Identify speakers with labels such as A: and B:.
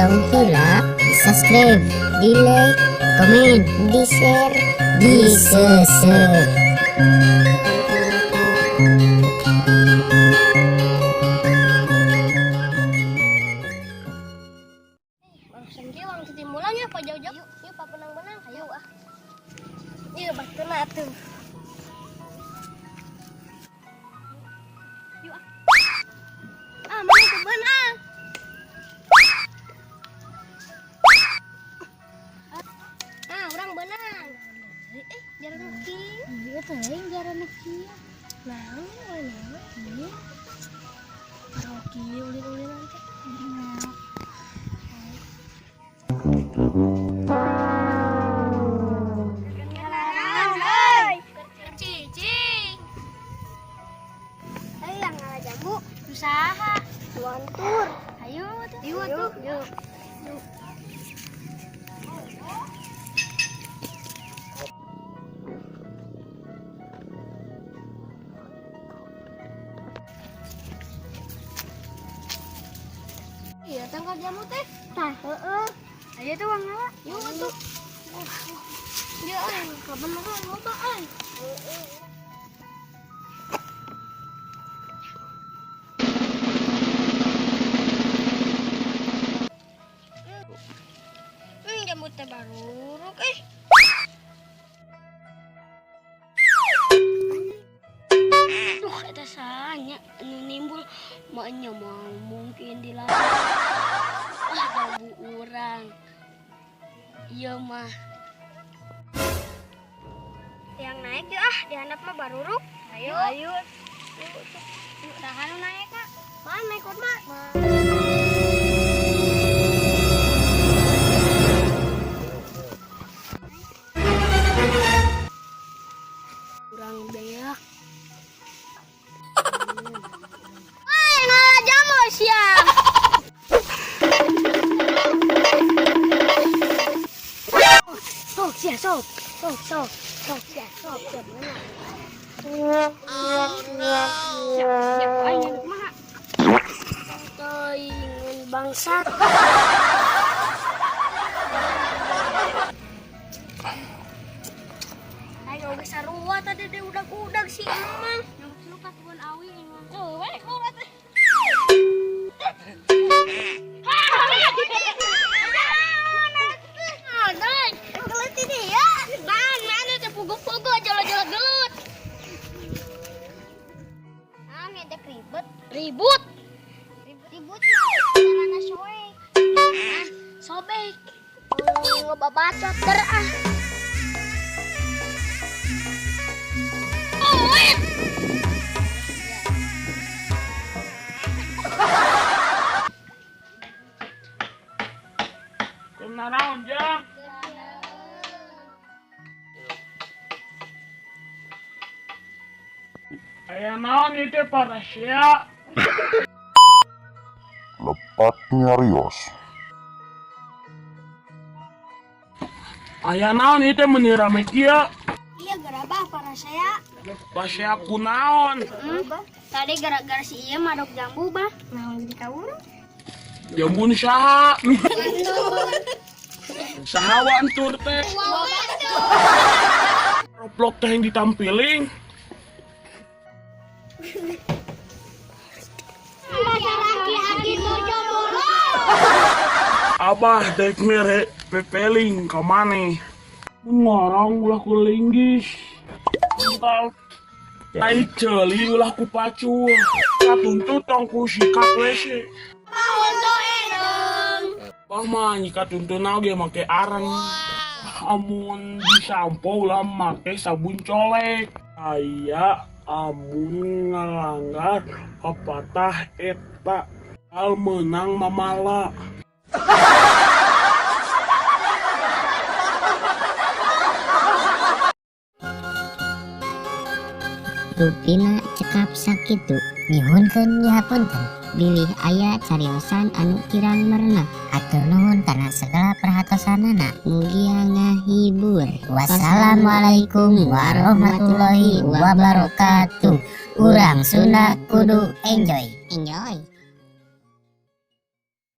A: Tong hilap di subscribe, di like, komen, di share, di sesep.
B: Barusan ge urang titimbulan ya, pak jauh-jauh. Yuk, yuk pak benang-benang. Ayo ah. Iya, batuna atuh. Yuk ah. Ah, mana kebun ah? Ah, urang benang. Eh, jalan kieu.
C: Iya teuing jaran kieu.
B: Nah, mana?
C: Iya.
B: Karo kieu ulin-ulinan teh.
C: Iya.
B: Kenalan, euy. Cicing. Ayo yang ngala jambu, usaha. Tuantur. Ayo tuh. Ayo tuh. Yuk. Yuk. Iya, tangkal jambu teh. Tah, heeh. Ayo tuh bang ngala. Yuk tuh. Ya, euy, kabeneran loba euy. Jambu teh baruruk eh. Duh, eta sanya anu nimbul maknya mau mungkin dilarang. Ah, jambu urang. Iya mah. Yang naik yuk ah, di handap mah baruruk. Ayo. Ayo. Yuk, yuk, saha nu naik kak? Mana ikut mak? Kurang beak. Woi, ngala jamu sia. Sok sia, sok. Sok, sok. Sok sia, sok sia beunang. Oh no. Siap, siap aing kumaha? Teuing bangsat. Ayo geus sarua tadi deh udag-udag si emang. Nyamuk ka kebun awi emang. Tuh, we kuat teh. Gelut ini ya. Ban, mana teh pugu-pugu jala-jala gelut. Ah, ngedek ribet. Ribut. Ribut mah carana soek. Ah, sobek. Oh, ngebabacot ter ah. Oh, wait.
D: Kenaraon jang? Aya naon itu parasea?
E: Lepat nyarios.
D: Aya naon itu meuni rame kieu?
B: Iya, gerabah parasea.
D: Pasea kunaon?
B: Tadi gara-gara si iya madok jambu, bah. Naon jadi ka urang?
D: Jambun saha? Saha wa entur teh? Roplok teh yang ditampiling. Abah dek mere pepeling ka maneh. Ngorong ulah ku linggis. Tai ceuli ulah ku pacul. Katuntut tong ku sikat WC. Bah mah nyikat tuntuna oge make areng. Amun disampo ulah make sabun colek. Aya amun ngalanggar pepatah eta al meunang mamala.
A: Rupina cekap sakitu nyuhunkeun nyihapunten bilih aya cariosan anu kirang merenah. Hatur nuhun kana segala perhatosanana, mugia ngahibur. Wassalamualaikum warahmatullahi wabarakatuh. Urang Sunda kudu enjoy enjoy.